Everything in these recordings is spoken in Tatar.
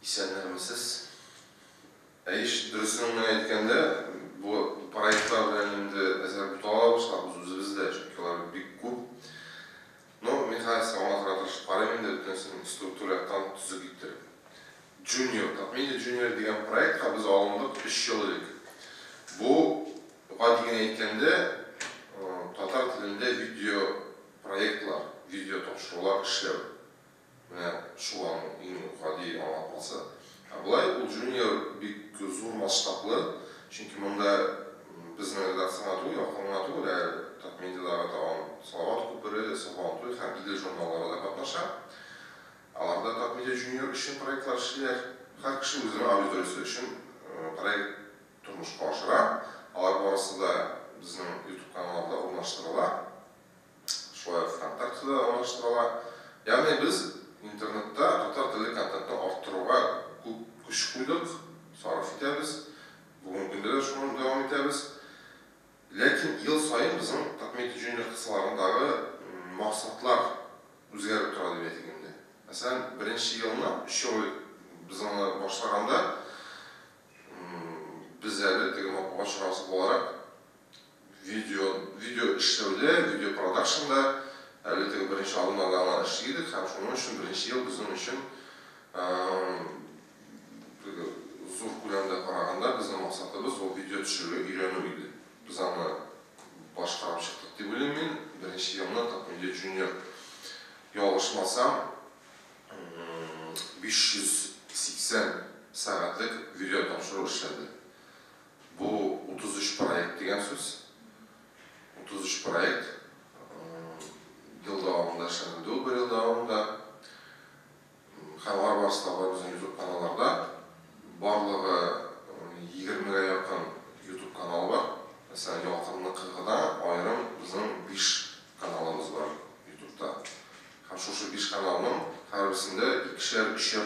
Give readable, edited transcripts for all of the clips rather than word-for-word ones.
Исәннәрмесез? Әйе, дөресен генә әйткәндә, бу проектлар белән инде әзрәк бутала башладык без үзебез дә, чөнки алар бик күп. Ну, мин хәзер аңлатырга тырышып карыйм инде, бөтенесен структура яктан төзек иттереп. Junior, Татмедиа Junior дигән проектка без алындык өч ел элек. Бу, гади генә әйткәндә, татар телендә видео проектлар, видео тапшырулар эшләү. Менә шул аның иң гади аңлатмасы. Ә болай ул Junior бик зур масштаблы, чөнки монда безнең редакция гына түгел, Ялкын гына түгел, ә Татмедиадагы тагын Салават күпере, Сабантуй һәм Идел журналлары да катнаша. Алар да Татмедиа Junior өчен проектлар эшлиләр. Һәр кеше үзенең аудиториясе өчен проект тормышка ашыра. Алар барысы да безнең YouTube каналларда урнаштырыла. Шулай ук ВКонтактеда урнаштырыла. Ягъни без интернетта татар телле контентны арттыруга күп көч куйдык, сарыф итәбез. Бүгенге көндә дә шуны дәвам итәбез. Ләкин ел саен безнең Татмедиа Junior кысаларындагы максатлар үзгәреп тора дип әйтик инде. Мәсәлән, беренче елны, өч ел элек без аны башлаганда, без әле теге матбугат чарасы буларак Видео, видео эшләүдә, видео продакшнда әле теге беренче адымнарда гына эшли идек һәм шуның өчен беренче ел безнең өчен теге зур күләмдә караганда безнең максатыбыз ул видео төшерергә өйрәнү иде. Без аны башкарып чыктык дип уйлыйм мин. Беренче елны Татмедиа Junior ялгышмасам 580 сәгатьлек видео тапшыру эшләде. Бу 33 проект дигән сүз. 33 проект ел дәвамында эшләнелде ул, бер ел дәвамында. Һәм алар барысы да бар безнең YouTube каналларда. Барлыгы 20-гә якын YouTube каналы бар. Мәсәлән, Ялкынныкы гына аерым безнең 5 каналыбыз бар YouTube-та. Һәм шушы 5 каналның һәрберсендә икешәр, өчәр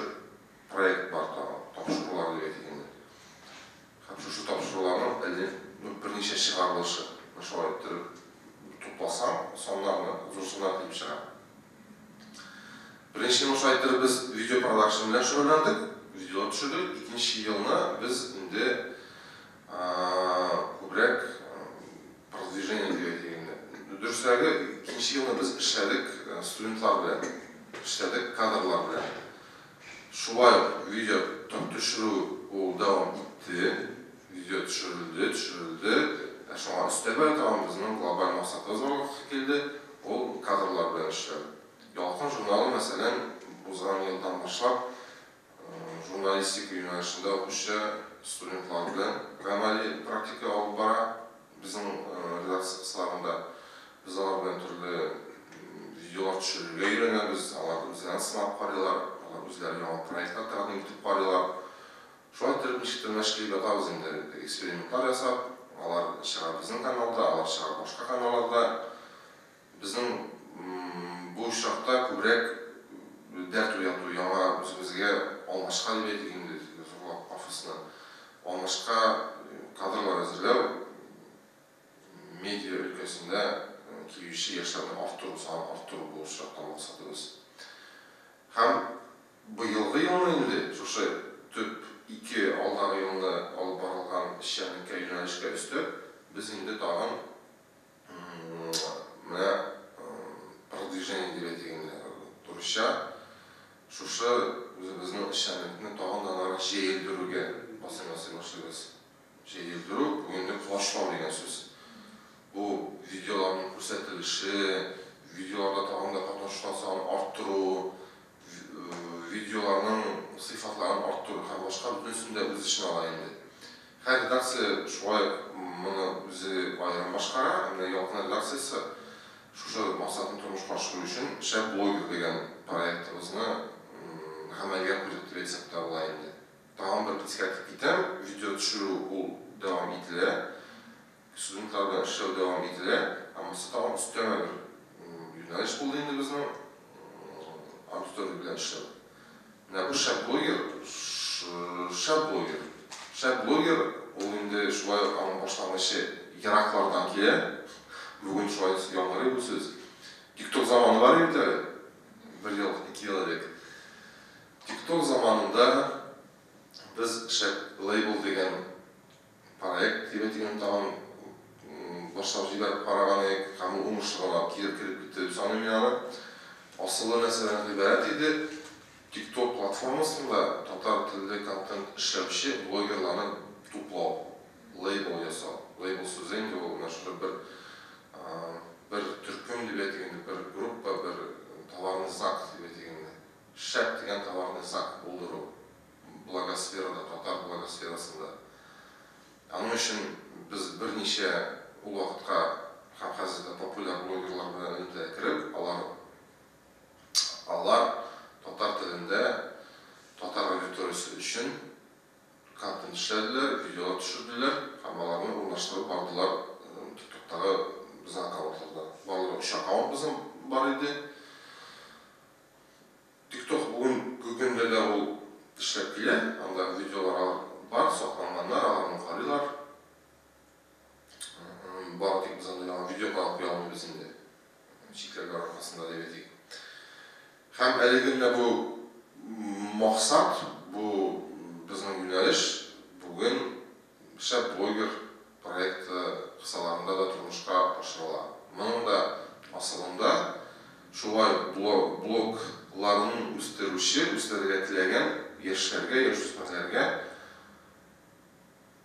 проект бар тагын, тапшырулар дип әйтик инде. Һәм шушы тапшыруларның әле, ну, берничә чыгарылышы. Менә шулай иттереп тупласаң, саннарны, зур саннар килеп чыга. Беренче елны шулай иттереп без видео продакшн белән шөгыльләндек, видеолар төшердек. Икенче елны без инде күбрәк продвижение дип әйтик инде. Дөресрәге, икенче елны без эшләдек студентлар белән, эшләдек кадрлар белән. Шулай ук видео төшерү ул дәвам итте. Видео төшерелде, төшерелде. Ә шуңа өстәп әле тагын безнең глобаль максатыбыз барлыкка килде, ул кадрлар белән эшләү. Ялкын журналы, мәсәлән, узган елдан башлап журналистика юнәлешендә укучы студентлар белән гамәли практика алып бара. Безнең редакция кысаларында без алар белән төрле видеолар төшерергә өйрәнәбез, алар үзләрен сынап карыйлар, алар үзләре яңа проектлар тәкъдим итеп карыйлар. Шулай иттереп, ничектер мәшгуль ятабыз инде, экспериментлар ясап, алар чыга безнең каналда, алар чыга башка каналларда. Безнең бу очракта күбрәк дәрт уяту, яңа үзебезгә алмашка дип әйтик инде, зурлап пафосно, алмашка кадрлар әзерләү, медиа өлкәсендә килүче яшьләрне арттыру, санын арттыру бу очракта максатыбыз. Һәм быелгы елны инде шушы төп ике алдагы елны алып барылган эшчәнлеккә, юнәлешкә өстәп, без инде тагын Менә продвижение дип әйтик инде урысча. Шушы үзебезнең эшчәнлекне тагын да ныграк җәелдерүгә басым ясый башлыйбыз. Җәелдерү, бу инде колачлау дигән сүз. Бу видеоларның күрсәтелеше, видеоларда тагын да катнашучылар санын арттыру, видеоларның сыйфатларын арттыру һәм башка бөтенесен дә үз эченә ала инде. Һәр редакция шулай ук моны үзе аерым башкара, ә менә Ялкын редакциясе шушы максатны тормышка ашыру өчен Шәп блогер дигән проектыбызны гамәлгә куйдык дип әйтсәк тә була инде. Тагын бер искәртеп китәм, видео төшерү ул дәвам ителә, студентлар белән эшләү дәвам ителә, ә монысы тагын өстәмә бер юнәлеш булды инде безнең аудитория белән эшләү. Менә бу шәп блогер, шәп блогер. Шәп блогер ул инде шулай ук аның башлангычы ераклардан килә. Бүген шулай яңгырый бу сүз. ТикТок заманы бар бит әле. Бер ел, ике ел элек. ТикТок заманында Без Шәп лейбл дигән проект дип әйтик, тагын башлап җибәреп караган идек, һәм ул уңышлы гына килеп кереп китте дип саныйм мин аны. Асылы нәрсәдән гыйбарәт иде? TikTok платформасында татар телле контент эшләүче блогерларны туплау, лейбл ясау. Лейбл сүзе инде ул менә шушы бер төркем дип әйтик инде, бер группа, бер товарный знак дип әйтик инде. Шәп дигән товарный знак булдыру блогосферада, татар блогосферасында. Аның өчен без берничә ул вакытка һәм хәзер дә популяр блогерлар белән элемтәгә кереп, алар татар телендә татар аудиториясе өчен контент эшләделәр, видеолар төшерделәр һәм аларны урнаштырып бардылар TikToктагы безнең аккаунтларда. Барлыгы 3 аккаунт безнең бар иде. TikTok бүгенге көндә дә ул эшләп килә, анда видеолар бар, сакланганнар, аларны карыйлар. Бары тик без анда яңа видео гына куя алмыйбыз инде, чикләүләр аркасында дип әйтик. Һәм әлеге менә бу максат, бу безнең юнәлеш бүген Шәп блогер проекты кысаларында да тормышка ашырыла. Моның да асылында шулай блогларын үстерүче, үстерергә теләгән яшьләргә, яшүсмерләргә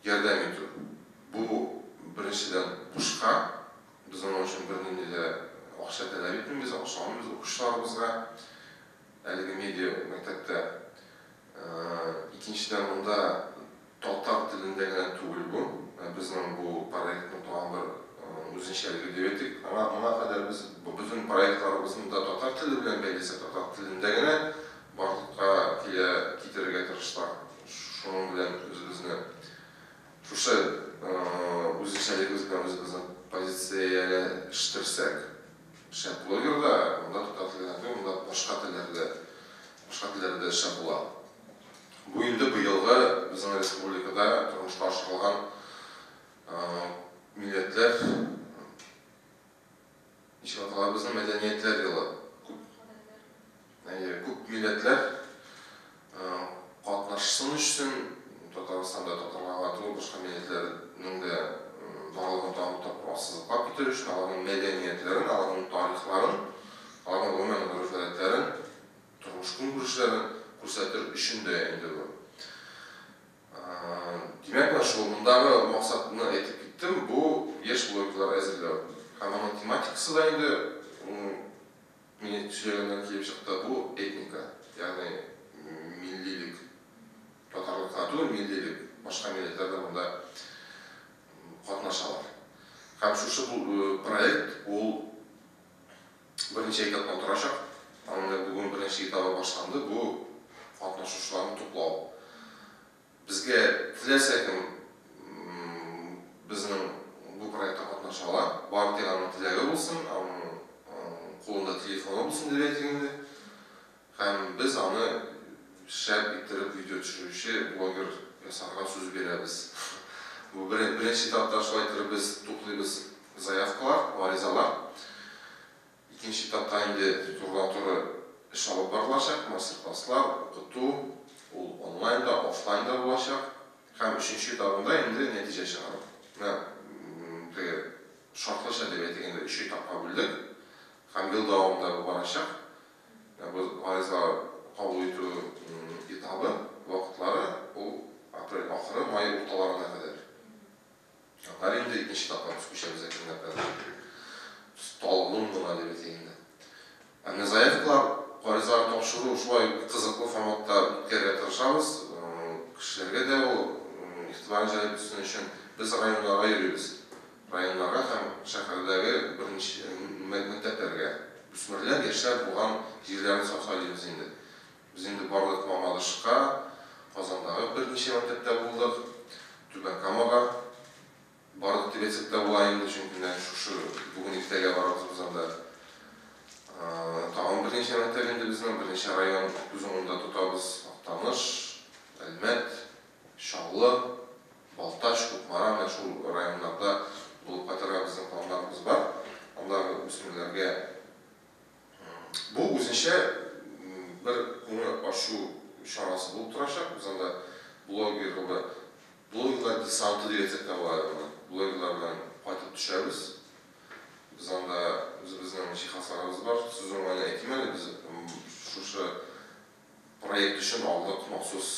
ярдәм итү. Бу, беренчедән, бушка, без моның өчен бернинди дә акча таләп итмибез, акча алмыйбыз укучыларыбызга әлеге медиа мәктәптә. Икенчедән, монда татар телендә генә түгел бу. Безнең бу проектның тагын бер үзенчәлеге дип әйтик. Аңа кадәр без бөтен проектларыбызны да татар теле белән бәйләсәк, татар телендә генә барлыкка килә китерергә тырыштык. Шуның белән үзебезне шушы үзенчәлегебез белән үзебезне позицияләштерсәк, шәп блогерда монда татар теле генә түгел, монда башка телләрдә эшләп була. Бу инде быелгы безнең республикада тормышка ашырылган милләтләр, ничек атала, безнең мәдәниятләр елы. Күп милләтләр катнашсын өчен Татарстанда татарларга түгел, башка милләтләрнең дә барлыгын тагын тапкыр ассызыклап китерү өчен, аларның мәдәниятләрен, аларның тарихларын, аларның гомумән гореф-гадәтләрен, тормыш көнкүрешләрен күрсәтер өчен дә инде бу. Димәк, менә шул мондагы максатны әйтеп киттем, бу яшь блогерлар әзерләү. Һәм аның тематикасы да инде мин сөйләгәннән килеп чыкты, бу этника, ягъни миллилек. Татарлык кына түгел, миллилек, башка милләтләр дә монда катнашалар. Һәм шушы бу проект ул берничә этаптан торачак. Аның бүген беренче этабы башланды, бу катнашучыларны туплау. Безгә теләсә кем безнең бу проектта катнаша ала. Бары тик аның теләге булсын, аның кулында телефоны булсын дип әйтик инде. Һәм без аны шәп иттереп видео төшерүче блогер ясарга сүз бирәбез. Бу беренче этапта шулай иттереп без туплыйбыз заявкалар, гаризалар. Икенче этапта инде турыдан-туры эш алып барылачак, мастер-класслар, укыту, ул онлайн да, офлайн да булачак. Һәм өченче этабында инде нәтиҗә чыгару. Менә теге шартлыча дип әйтик инде өч этапка бүлдек. Һәм ел дәвамында бу барачак. Бу гариза кабул итү этабы, вакытлары ул апрель ахыры, май урталарына кадәр. Аннары инде икенче этапка без күчәбез әкренләп. Талгын гына дип әйтик инде. Ә менә заявкалар, гаризалар тапшыру шулай кызыклы форматта үткәрергә тырышабыз. Кешеләргә дә ул игътибарын җәлеп итсен өчен без районнарга йөрибез. Районнарга һәм шәһәрдәге берничә мәктәпләргә. Үсмерләр, яшьләр булган җирләрне сайлыйбыз инде. Без инде барлык Мамадышка, Казандагы берничә мәктәптә булдык, Түбән Камага бардык дип әйтсәк тә була инде, чөнки менә шушы бүген иртәгә барабыз без анда. Тагын берничә мәктәп инде безнең, берничә район күз уңында тотабыз. Актаныш, Әлмәт, Чаллы, Балтач, Кукмара, менә шул районнарда булып кайтырга безнең планнарыбыз бар. Андагы үсмерләргә бу үзенчә бер күңел ачу чарасы булып торачак. Без анда блогерлар, блогерлар десанты дип әйтсәк тә була моны. Блогерлар белән кайтып төшәбез. Без анда үзебезнең җиһазларыбыз бар. Сүз уңаена әйтим әле, без шушы проект өчен алдык махсус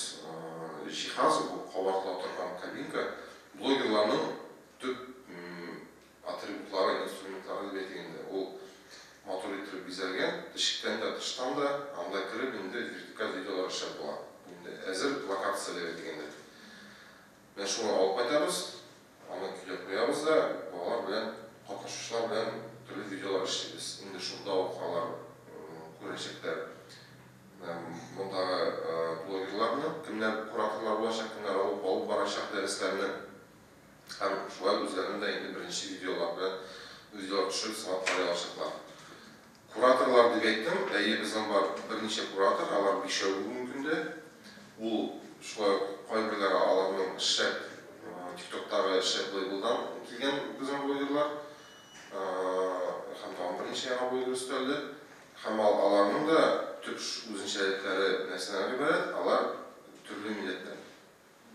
җиһаз, бу кабартыла торган кабинка. Блогерларның төп атрибутлары, инструментлары дип әйтик инде. Ул матур иттереп бизәлгән, эчтән дә, тыштан да, анда кереп инде вертикаль видеолар эшләп була. Инде әзер локация дип әйтик инде. Менә шуны алып кайтабыз, аны көйләп куябыз да, балалар белән, катнашучылар белән төрле видеолар эшлибез. Инде шунда ук алар күрәчәкләр мондагы блогерларны, кемнәр кураторлар булачак, кемнәр алып барачак дәресләрне. Һәм шулай үзләренең дә инде беренче видеолар белән видеолар төшереп сынап карый алачаклар. Кураторлар дип әйттем, әйе, безнең бар берничә куратор, алар бишәү бүгенге көндә. Ул шулай ук кайберләре аларның шәп ТикТоктагы шәп лейблдан килгән безнең блогерлар. Һәм тагын берничә яңа блогер өстәлде. Һәм аларның да төп үзенчәлекләре нәрсәдән гыйбарәт? Алар төрле милләттән.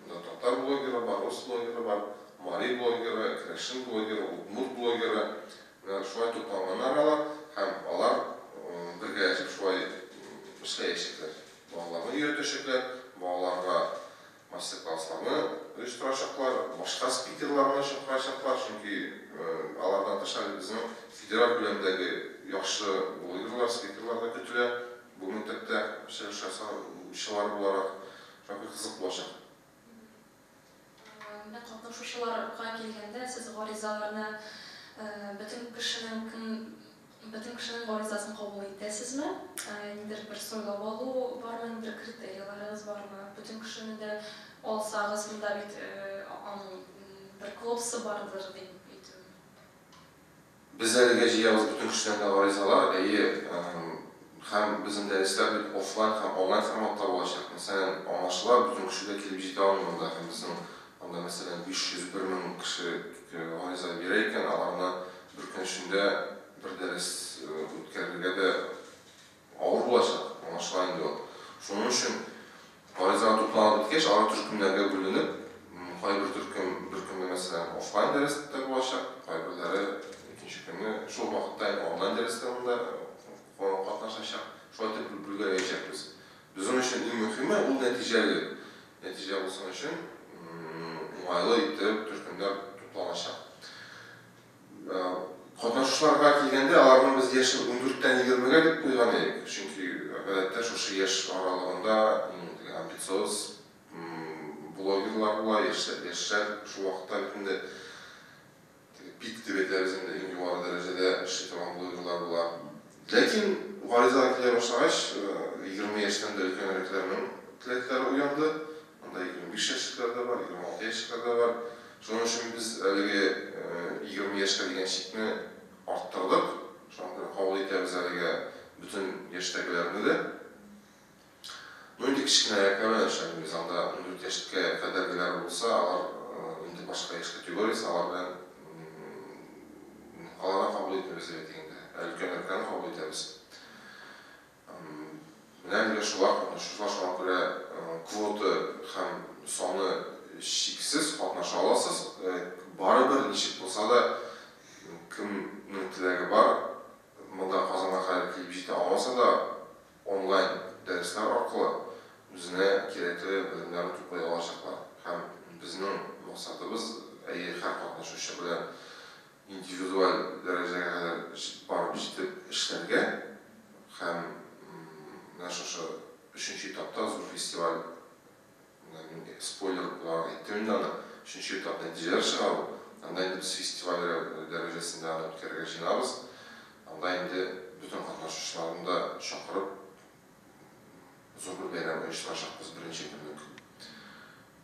Монда татар блогеры бар, рус блогеры бар, мари блогеры, керәшен блогеры, удмурт блогеры. Менә шулай тупланганнар алар һәм алар бергәләшеп шулай эшләячәкләр. Балаларны өйрәтәчәкләр, балаларга мастер-классларны оештырачаклар, башка спикерларны чакырачаклар, чөнки алардан тыш әле безнең федераль күләмдәге яхшы блогерлар, спикерлар да көтелә бу мәктәптә чыгыш ясаучылар буларак. Шуңа күрә кызык булачак. Менә катнашучыларга килгәндә, сез гаризаларны бөтен кешенең бөтен кешенең гаризасын кабул итәсезме? Ниндидер бер сайлап алу бармы, ниндидер критерийларыгыз бармы? Бөтен кешене дә алсагыз, монда бит аның бер квотасы бардыр дип әйтү. Без әлегә җыябыз бөтен кешедән дә гаризалар, әйе, һәм безнең дәресләр бит офлайн һәм онлайн форматта булачак. Мәсәлән, аңлашыла, бөтен кеше дә килеп җитә алмый монда һәм безнең анда, мәсәлән, 500, 1000 кеше гариза бирә икән, аларны бер көн эчендә бер дәрес үткәрергә дә авыр булачак, аңлашыла инде ул. Шуның өчен гаризалар тупланып беткәч, алар төркемнәргә бүленеп, кайбер төркем бер көнне, мәсәлән, офлайн дәрестә булачак, кайберләре икенче көнне шул вакытта инде онлайн дәрестә монда катнашачак. Шулай итеп бүлгәләячәкбез. Безнең өчен иң мөһиме ул нәтиҗәлелек. Нәтиҗә булсын өчен уңайлы итеп төркемнәр тупланачак. Катнашучыларга килгәндә, аларның без яше 14-тән 20-гә дип куйган идек. Чөнки гадәттә шушы яшь аралыгында иң амбициоз блогерлар була, яшьләр шул вакытта бит инде пик дип әйтәбез инде, иң югары дәрәҗәдә эшли торган блогерлар була. Ләкин гаризалар килә башлагач, 20 яшьтән дә өлкәнрәкләрнең теләкләре уянды. Анда 25 яшьлекләр дә бар, 26 яшьлекләр дә бар. Шуның өчен без әлеге 20 яшькә дигән чикне арттырдык. Шуңа күрә кабул итәбез әлегә бөтен яшьтәгеләрне дә. Ну, инде кечкенәрәкләр белән эшләмибез. Анда 14 яшькә кадәргеләр булса, алар инде башка яшь категориясе, алар белән аларны кабул итмибез дип әйтик инде. Ә өлкәнрәкләрне кабул итәбез. Менә әлегә шулар катнашучылар, шуңа күрә квота һәм саны чиксез, катнаша аласыз. Барыбер ничек булса да, кемнең теләге бар, монда Казанга кадәр килеп җитә алмаса да, онлайн дәресләр аркылы үзенә кирәкле белемнәрне туплый алачаклар. Һәм безнең максатыбыз, әйе, һәр катнашучы белән индивидуаль дәрәҗәгә кадәр барып җитеп эшләргә һәм менә шушы өченче этапта зур фестиваль, мин спойлер буларак әйттем инде аны, өченче этап нәтиҗәләр чыгару, анда инде без фестиваль дәрәҗәсендә аны үткәрергә җыенабыз. Анда инде бөтен катнашучыларны да чакырып, зур бер бәйрәм оештырачакбыз беренче көнне үк.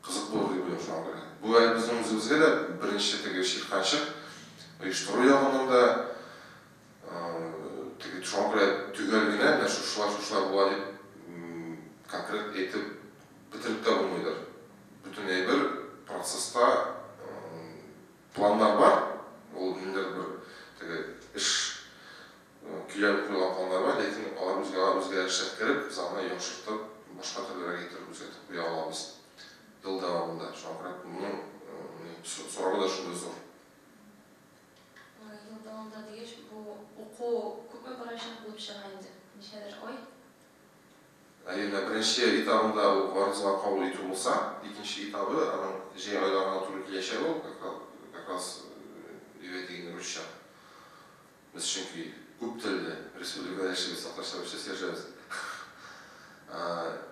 Кызык булыр дип уйлыйм шуңа күрә. Бу әле безнең үзебезгә дә беренче теге чирканчык, оештыру ягыннан да, теге шуңа күрә төгәл генә менә шушылай шушылай була дип конкрет әйтеп бетереп тә булмыйдыр. Бөтен әйбер процесста планнар бар, ул ниндидер бер теге эш көйләнеп куелган планнар бар, ләкин алар үзгә үзгәрешләр кереп, без аны йомшартып, башка төрлерәк итеп үзгәртеп куя алабыз. Беренче этабында ул гаризалар кабул итү булса, икенче этабы аның җәй айларына туры киләчәк ул, как раз дип әйтик инде русча. Без чөнки күп телле республикада яшибез, татарча русча сөйләшәбез.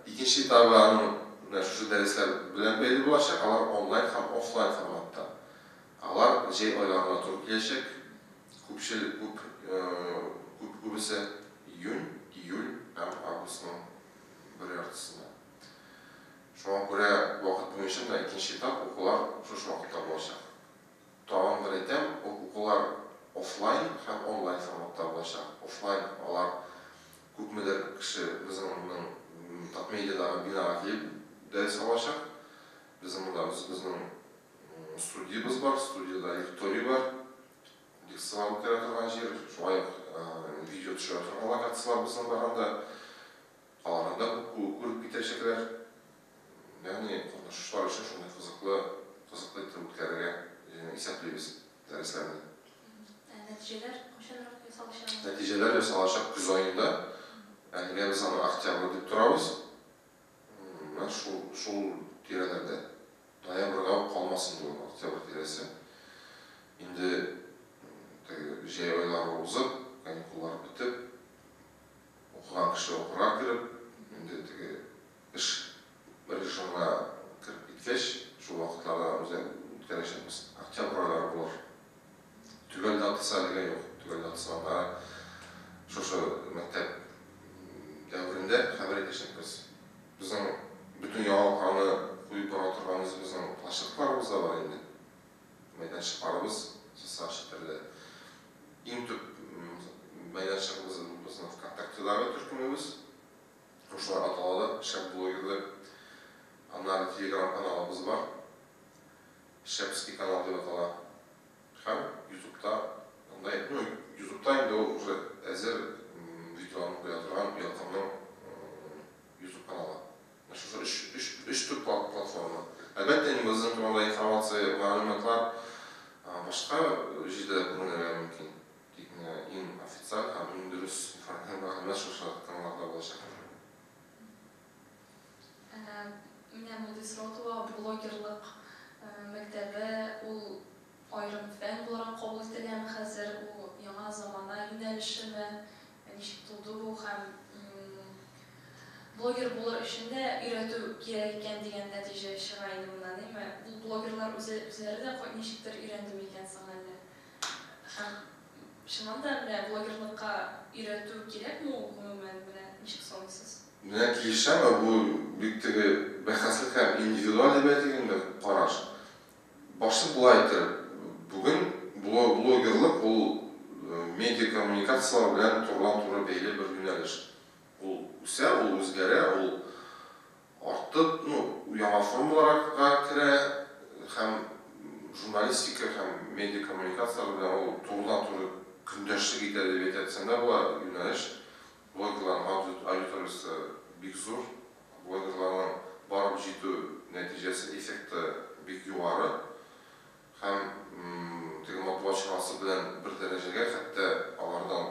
Икенче этабы аның менә шушы дәресләр белән бәйле булачак, алар онлайн һәм офлайн форматта. Алар җәй айларына туры киләчәк. Күпчел күп күп күбесе июнь, июль һәм августның бер яртысында. Шуңа күрә вакыт буенча менә икенче этап укулар шушы вакытта булачак. Тагын бер әйтәм, укулар офлайн һәм онлайн форматта булачак. Офлайн алар күпмедер кеше безнең Татмедиадагы бинага килеп дәрес алачак. Безнең монда үзебезнең студиябез бар, студиядә лекторий бар. Лекцияләр үткәрә торган җир, шулай ук видео төшерә торган локацияләр безнең бар анда. Аларны да күп күреп китәчәкләр. Ягъни катнашучылар өчен шундый кызыклы, кызыклы итеп үткәрергә исәплибез дәресләрне. Ә нәтиҗәләр кайчанрак ясалачак? Нәтиҗәләр ясалачак көз аенда. Әлегә без аны октябрь дип торабыз. Менә шул, шул тирәләрдә. Ноябрьгә үк калмасын инде ул, октябрь тирәсе. Инде теге җәй айлары узып, каникуллар бетеп, укыган кеше укырга кереп, инде теге эш режимына кереп киткәч, шул вакытларда үзе үткәрәчәкбез. Октябрь айлары булыр. Төгәл датасы әлегә юк. Төгәл датасы аңа шушы мәктәп дәверендә хәбәр итәчәкбез. Безнең бөтен яңалыкларны куеп бара торган үзебезнең площадкаларыбыз да бар инде. Мәйданчыкларыбыз социаль челтәрдә. Иң төп мәйданчыгыбыз безнең ВКонтактедагы төркемебез. Шушылай атала да, Шәп блогерлар. Аннары Телеграм каналыбыз бар. Шәпский канал дип атала. Һәм Ютубта андай, ну, Ютубта инде ул уже әзер видеоларны куя торган Ялкынның Ютуб каналы. Шушы өч төп платформа. Әлбәттә, инде безнең турында информация, мәгълүматлар башка җирдә дә күренергә мөмкин. Тик менә иң официаль һәм иң дөрес мәгълүмат шушы каналларда булачак. Менә мондый сорау туа, блогерлык мәктәбе ул аерым фән буларак кабул ителәме хәзер, ул яңа замана юнәлешеме, ничек туды бу һәм блогер булыр өчен дә өйрәтү кирәк икән дигән нәтиҗә чыга инде моннан, әйме? Бу блогерлар үзе үзләре дә ничектер өйрәнде микән соң әллә? Һәм чыннан да менә блогерлыкка өйрәтү кирәкме ул гомумән, менә ничек саныйсыз? Менә килешәм, бу бик теге бәхәсле һәм индивидуаль дип әйтик инде караш. Башта болай иттереп, бүген блогерлык ул медиа коммуникацияләр белән турыдан-туры бәйле бер юнәлеш. Ул үсә, ул үзгәрә, ул артып, ну, яңа формаларга керә һәм журналистика һәм медиа коммуникацияләр белән ул турыдан-туры көндәшлек итә дип әйтсәң дә була юнәлеш. Блогерларның аудиториясе бик зур, блогерларның барып җитү нәтиҗәсе, эффекты бик югары һәм теге матбугат чарасы белән бер дәрәҗәгә, хәтта алардан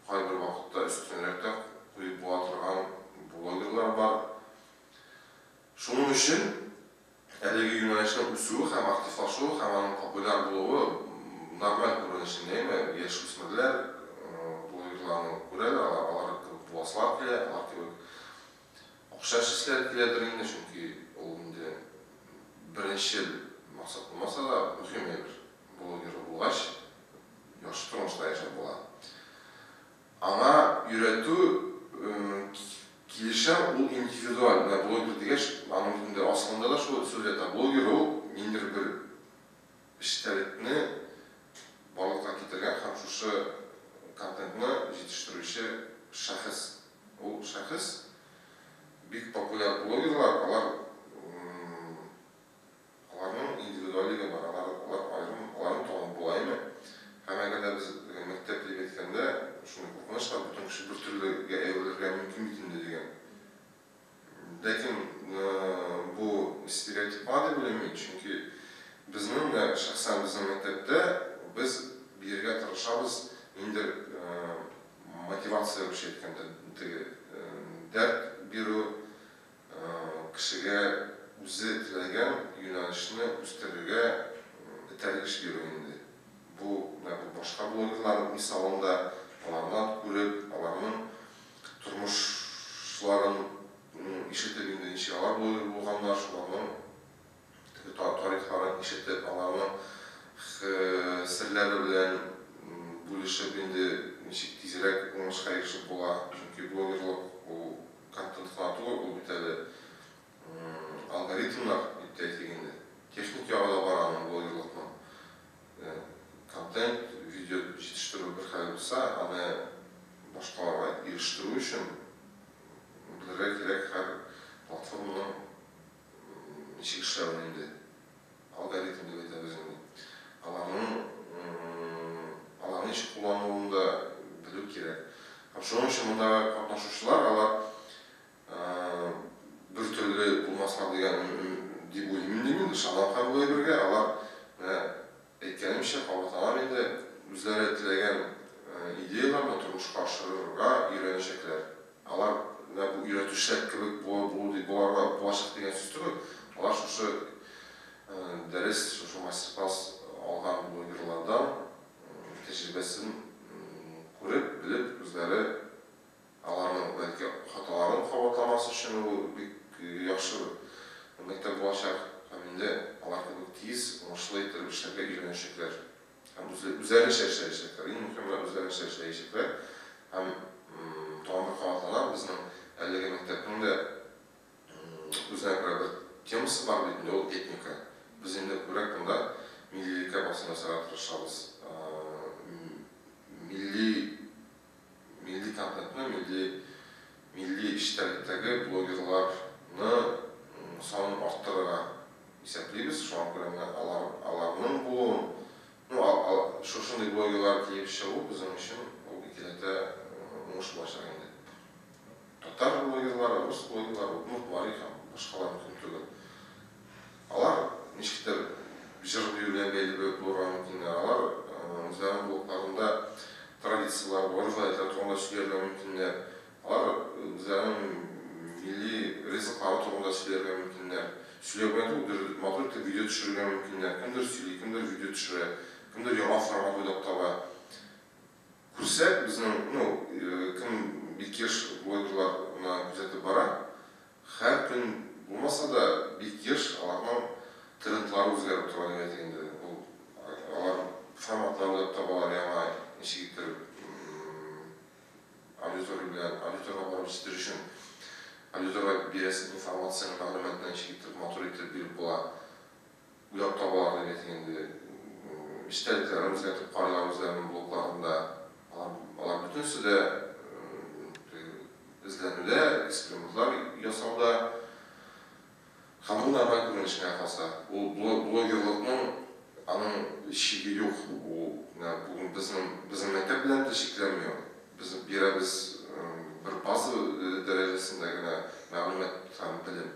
кайбер вакытта өстенрәк тә куеп була торган блогерлар бар. Шуның өчен әлеге юнәлешнең үсүе һәм активлашуы һәм аның популяр булуы нормаль күренеш инде, әйме? Яшь үсмерләр блогерларны күрәләр, алар кебек буласылар килә, алар кебек акча эшлиселәр киләдер инде, чөнки ул инде беренчел максат булмаса да, мөһим әйбер. Блогер булгач, яхшы тормышта яшәп була. Аңа өйрәтү килешә, ул индивидуаль. Менә блогер дигәч, аның инде асылында да шул сүз ята. Блогер ул ниндидер бер эчтәлекне барлыкка китергән һәм шушы контентны җитештерүче шәхес. Ул шәхес бик популяр блогерлар, алар аларның индивидуальлеге бар, алар алар аерым, аларны танып була әйме? Һәм әгәр дә без мәктәп дип әйткәндә, шундый куркыныч бар, бөтен кеше бер төрлегә әверелергә мөмкин бит инде дигән. Ләкин бу стереотип кына дип уйлыйм мин, чөнки безнең менә шәхсән безнең мәктәптә без бирергә тырышабыз ниндидер мотивация русча әйткәндә, теге дәрт бирү, кешегә үзе теләгән юнәлешне үстерергә этәргеч бирү инде. Бу менә бу башка блогерлар мисалында алардан күреп, аларның тормышларын ишетеп инде ничек алар блогер булганнар, шуларның теге тарихларын ишетеп, аларның серләре белән бүлешеп инде ничек тизрәк уңышка ирешеп була. Чөнки блогерлык ул контент кына түгел, ул бит әле алгоритмнар дип тә әйтик инде. Техник ягы да бар аның блогерлыкның. Контент, видео җитештерү бер хәл булса, аны башкаларга ирештерү өчен белергә кирәк һәр платформаның ничек эшләвен инде. Алгоритм дип әйтәбез инде. Аларның аларны ничек куллануын да белү кирәк. Һәм шуның өчен мондагы катнашучылар алар бер төрле булмаслар дигән дип уйлыйм инде мин, ышанам һәм бу әйбергә. Алар менә әйткәнемчә, кабатланам инде, үзләре теләгән идеяләрне тормышка ашырырга өйрәнәчәкләр. Алар менә бу өйрәтүчеләр кебек булу дип буларга булачак дигән сүз түгел. Алар шушы дәрес, шушы мастер-класс алган блогерлардан тәҗрибәсен күреп, белеп, үзләре аларның бәлки хаталарын кабатламас өчен ул бик яхшы мәктәп булачак. Һәм инде алар кебек тиз, уңышлы итеп эшләргә өйрәнәчәкләр. Һәм үзләренчә эшләячәкләр. Иң мөһиме үзләренчә эшләячәкләр. Һәм тагын бер кабатланам, безнең әлеге мәктәпнең дә үзенә күрә бер темасы бар бит инде, ул этника. Без инде күбрәк монда миллилеккә басым ясарга тырышабыз. Милли милли контентны, милли эчтәлектәге блогерларны санын арттырырга исәплибез. Шуңа күрә менә аларның булуын, ну, шушындый блогерлар килеп чыгу безнең өчен ул икеләтә уңыш булачак инде. Татар блогерлары, рус блогерлары, удмурт, мари һәм башкалар мөһим түгел. Алар ничектер җыр бию белән бәйле булырга мөмкиннәр. Алар үзләренең блогларында традицияләр, гореф-гадәтләр турында сөйләргә мөмкиннәр. Алар үзләренең милли ризыклары турында сөйләргә мөмкиннәр. Сөйләү белән түгел, матур итеп видео төшерергә мөмкиннәр. Кемдер сөйли, кемдер видео төшерә, кемдер яңа формат уйлап таба. Күрсәк, безнең, ну, кем бик еш блогерларны күзәтеп бара, һәр көн булмаса да, бик еш аларның трендлары үзгәреп тора дип әйтик инде. Ул алар форматлар уйлап табалар яңа, ничек иттереп аудитория белән аудиториягә барып җитер өчен аудиториягә бирәсе информацияне, мәгълүматны ничек итеп матур итеп биреп була. Уйлап табалар дип әйтик инде. Эчтәлекләрен үзгәртеп карыйлар үзләренең блогларында. Алар бөтенесе дә эзләнүдә, экспериментлар ясауда. Һәм бу нормаль күренеш миңа калса. Ул блогерлыкның аның чиге юк. Ул менә бүген безнең мәктәп белән дә чикләнми ул. Без бирәбез бер база дәрәҗәсендә генә мәгълүмат һәм белем.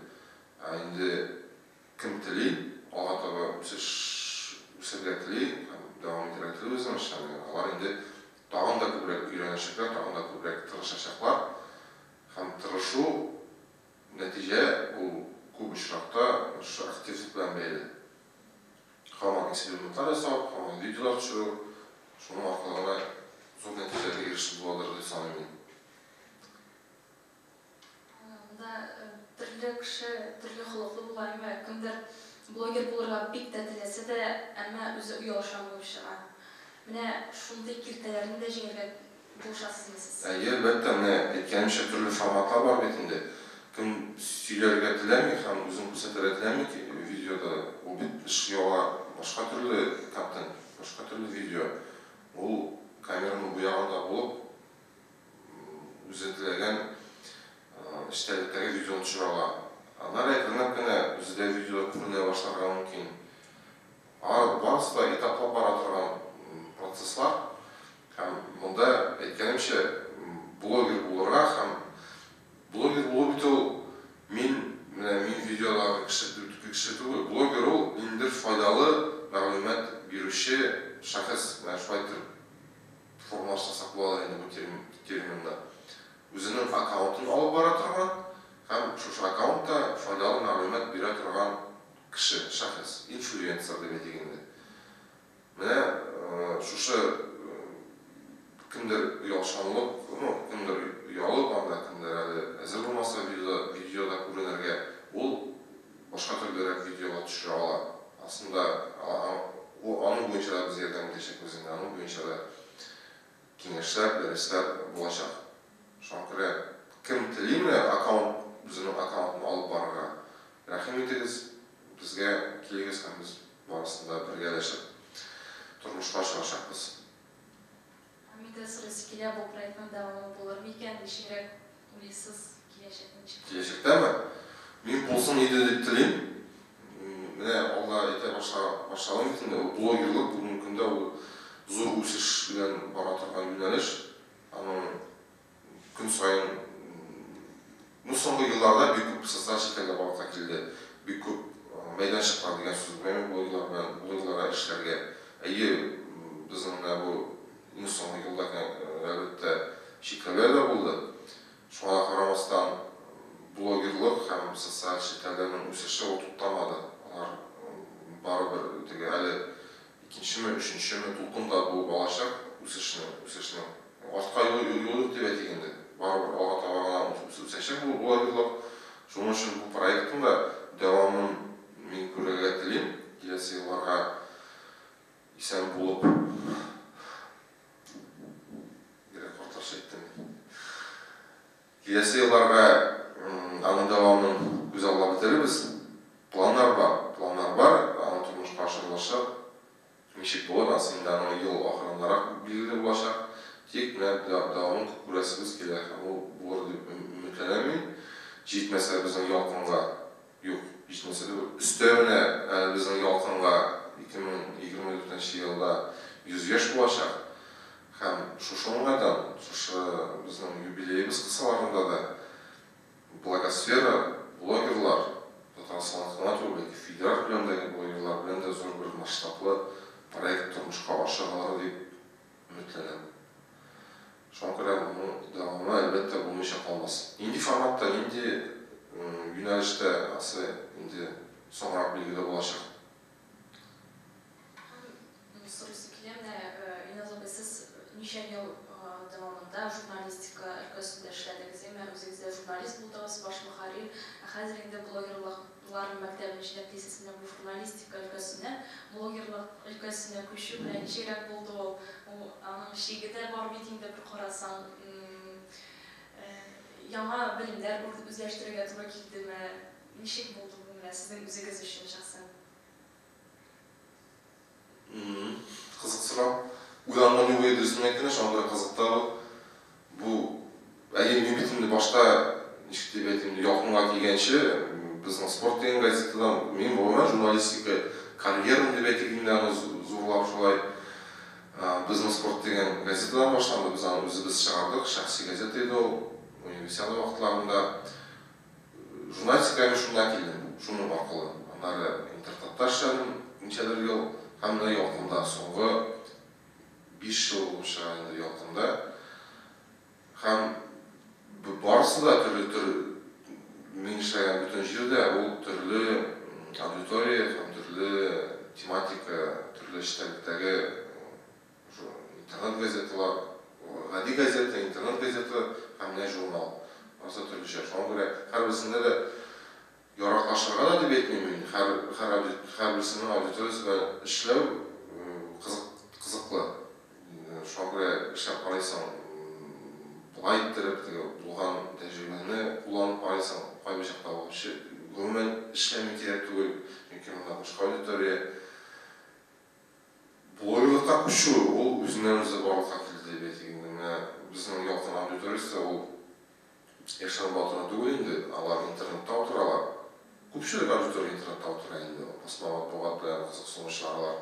Ә инде кем тели, алга таба үсеш үсәргә тели һәм дәвам итәргә тели үзенең эшчәнлеген, алар инде тагын да күбрәк өйрәнәчәкләр, тагын да күбрәк тырышачаклар. Һәм тырышу нәтиҗә ул күп очракта шушы активлык белән бәйле. Һаман экспериментлар ясау, һаман видеолар төшерү, шуның аркылы гына зур нәтиҗәгә ирешеп буладыр дип саныйм мин. Монда төрле кеше, төрле холыклы була, әмма кемдер блогер булырга бик тә теләсә дә, әмма үзе оялчан булып чыга. Менә шундый киртәләрне дә җиңәргә булышасызмы сез? Әйе, әлбәттә, менә әйткәнемчә, төрле форматлар бар бит инде. Кем сөйләргә теләми һәм үзен күрсәтергә теләми видеода, ул бит эшли ала башка төрле контент, башка төрле видео. Ул камераның бу ягында булып, үзе теләгән эчтәлектәге видеоны төшерә ала. Аннары әкренләп кенә үзе дә видеода күренә башларга мөмкин. Алар барысы да этаплап бара торган процесслар. Һәм монда әйткәнемчә, блогер булырга һәм блогер булу бит ул мин менә мин видеодагы кеше түгел. Блогер ул ниндидер файдалы мәгълүмат бирүче шәхес. Менә шулай итеп формалаштырсак буладыр инде бу терминны. Үзенең аккаунтын алып бара торган. Һәм шушы аккаунтта файдалы мәгълүмат бирә торган кеше, шәхес, инфлюенсер дип әйтик инде. Менә шушы кемдер оялчанлык, ну, кемдер оялып анда, кемдер әле әзер булмаса видеода, видеода күренергә, ул башка төрлерәк видеога төшерә ала. Aslında аның буенча да без ярдәм итәчәкбез инде, аның буенча да киңәшләр, дәресләр булачак. Шуңа күрә кем тели менә аккаунт, үзенең аккаунтын алып барырга, рәхим итегез, безгә килегез һәм без барысын да бергәләшеп тормышка ашырачакбыз. Мин дә сорыйсы килә, бу проектның дәвамы булыр микән, ничегрәк уйлыйсыз, киләчәк ничек? Киләчәктәме? Мин булсын иде дип телим. Менә алда әйтә башладым бит инде, ул блогерлык бүгенге көндә ул зур үсеш белән бара торган юнәлеш. Аның көн саен, ну, соңгы елларда бик күп социаль челтәрләр барлыкка килде, бик күп мәйданчыклар дигән сүз белән блогерлар белән блогерларга эшләргә. Әйе, безнең менә бу иң соңгы елда, әлбәттә, чикләүләр дә булды. Шуңа да карамастан, блогерлык һәм социаль челтәрләрнең үсеше ул туктамады. Алар барыбер теге әле икенчеме, өченчеме дулкын да булып алачак үсешнең, үсешнең. Артка юл, юл юк дип әйтик инде. Барыбер алга таба гына үсәчәк бу блогерлык. Шуның өчен бу проектның да дәвамын мин күрергә телим. Киләсе елларга исән булып. Бигрәк картларча әйттем мин. Киләсе елларга аның дәвамын күз аллап бетерербез. Планнар бар, планнар бар, аның тормышка ашырылышы ничек булыр, анысы инде аның ел ахырындарак билгеле булачак. Тик менә дәвамын күрәсебез килә һәм ул булыр дип өметләнәм мин. Җитмәсә безнең Ялкынга, юк, җитмәсә түгел, өстәвенә әле безнең Ялкынга 2024 елда 100 яшь булачак. Һәм шушы уңайдан, шушы безнең юбилеебыз кысаларында да блогосфера, блогерлар, Татарстанныкы гына түгел, бәлки федераль күләмдәге блогерлар белән дә зур бер масштаблы проект тормышка ашырылыр дип өметләнәм. Шуңа күрә моның дәвамы, әлбәттә, булмыйча калмас. Нинди форматта, нинди юнәлештә, анысы инде соңрак билгеле булачак. Һәм сорыйсы килә, менә, Илназ абый, сез ничә ел дәвамында журналистика өлкәсендә эшләдегез, әмма үзегез дә журналист булдыгыз, баш мөхәррир, ә хәзер инде блогерлыклар мәктәбен җитәклисез. Менә бу журналистика өлкәсеннән блогерлык өлкәсенә күчү менә ничегрәк булды ул? Ул аның чиге дә бар бит инде, бер карасаң, яңа белемнәр үзләштерергә туры килдеме? Ничек булды бу менә сезнең үзегез өчен шәхсән? Кызык сорау. Уйланган юк иде, дөресен әйткәндә, шуңа күрә кызык та бу. Бу, әйе, мин бит инде башта, ничек дип әйтим, Ялкынга килгәнче, безнең Спорт дигән газетадан, мин гомумән журналистика карьерам дип әйтик инде аны зурлап шулай, безнең Спорт дигән газетадан башланды, без аны үзебез чыгардык, шәхси газета иде ул, универсиада вакытларында. Журналистикага мин шуннан килдем, шуның аркылы. Аннары Интертатта эшләдем ничәдер ел һәм менә Ялкында соңгы 5 ел булып чыга инде Ялкында. Һәм барысы да төрле төр, мин эшләгән бөтен җирдә ул төрле аудитория һәм төрле тематика, төрле эчтәлектәге интернет газеталар, гади газета, интернет газета һәм менә журнал. Барысы төрлечә. Шуңа күрә һәрберсендә дә яраклашырга да дип әйтмим мин, һәр һәр һәрберсенең аудиториясе белән эшләү кызык, кызыклы. Шуңа күрә эшләп карыйсың, болай иттереп, теге булган тәҗрибәне кулланып карыйсың, кайбер чакта вообще гомумән эшләми кирәк түгел, чөнки монда башка аудитория. Блогерлыкка күчү ул үзеннән-үзе барлыкка килде дип әйтик инде. Менә безнең Ялкын аудиториясе ул яшьләр батыры түгел инде, алар интернетта утыралар. Күпчелек аудитория интернетта утыра инде, басма матбугат белән кызыксынучылар алар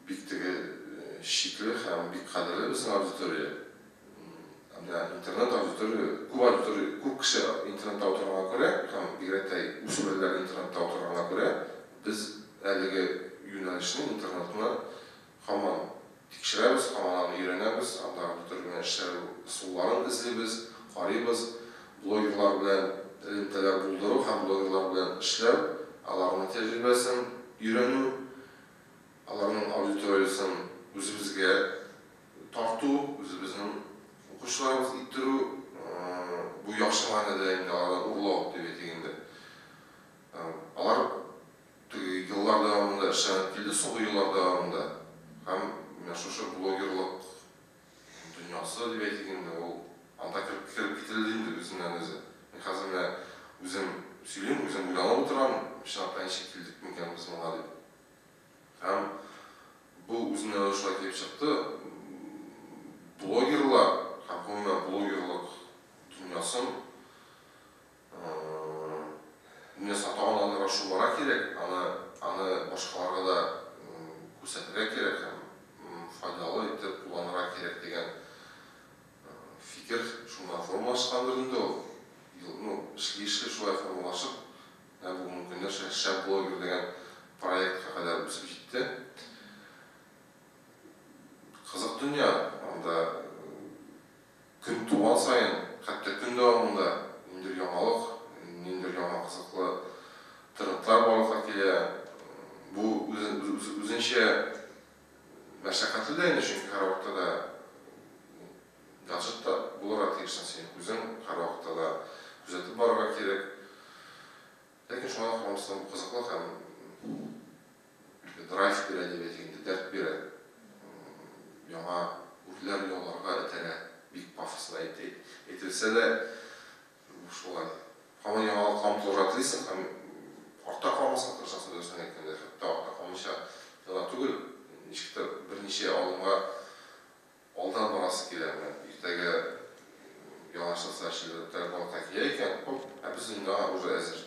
бик теге чикле һәм бик кадерле безнең аудитория. Ә менә интернет аудитория, күп аудитория, күп кеше интернетта утырганга күрә һәм бигрәк тә үсмерләр интернетта утырганга күрә, без әлеге юнәлешне, интернетны һаман тикшерәбез, һаман аны өйрәнәбез, андагы аудитория белән эшләү ысулларын эзлибез, карыйбыз. Блогерлар белән элемтәләр булдыру һәм блогерлар белән эшләү, аларның тәҗрибәсен өйрәнү, аларның аудиториясен үзебезгә тарту, үзебезнең укучыларыбыз иттерү, бу яхшы мәгънәдә инде алардан урлау дип әйтик инде. Алар теге еллар дәвамында эшләнеп килде, соңгы еллар дәвамында. Һәм менә шушы блогерлык дөньясы дип әйтик инде, ул анда кереп кителде инде үзеннән үзе. Мин хәзер менә үзем сөйлим, үзем уйланып утырам, чынлап та ничек килдек микән без моңа дип. Һәм бу үзеннән үзе шулай килеп чыкты. Блогерлар һәм гомумән блогерлык дөньясын дөньясына тагын да ныграк чумарга кирәк, аны башкаларга да күрсәтергә кирәк һәм файдалы итеп кулланырга кирәк дигән фикер шуннан формалашкандыр инде ул. Ну, эшли-эшли шулай формалашып, менә бүгенге көндә Шәп блогер дигән проектка кадәр үсеп җитте. Кызык дөнья, анда көн туган саен, хәтта көн дәвамында ниндидер яңалык, ниндидер яңа кызыклы трендлар барлыкка килә. Бу үзенчә мәшәкатьле дә инде, чөнки һәрвакытта да гаджет та булырга тиешсең син үзең, һәрвакытта да күзәтеп барырга кирәк. Ләкин шуңа да карамастан бу кызыклы һәм драйв бирә дип әйтик инде, дәрт бирә. Яңа үрләр яуларга этәрә. Бик пафосно әйтелсә дә, бу шулай. Һаман яңалыкка омтылырга телисең һәм артта калмаска тырышасың, дөресен әйткәндә, хәтта артта калмыйча гына түгел, ничек тә берничә адымга алдан барасы килә. Менә иртәгә яңа социаль челтәр барлыкка килә икән, хоп, ә без инде аңа уже әзер.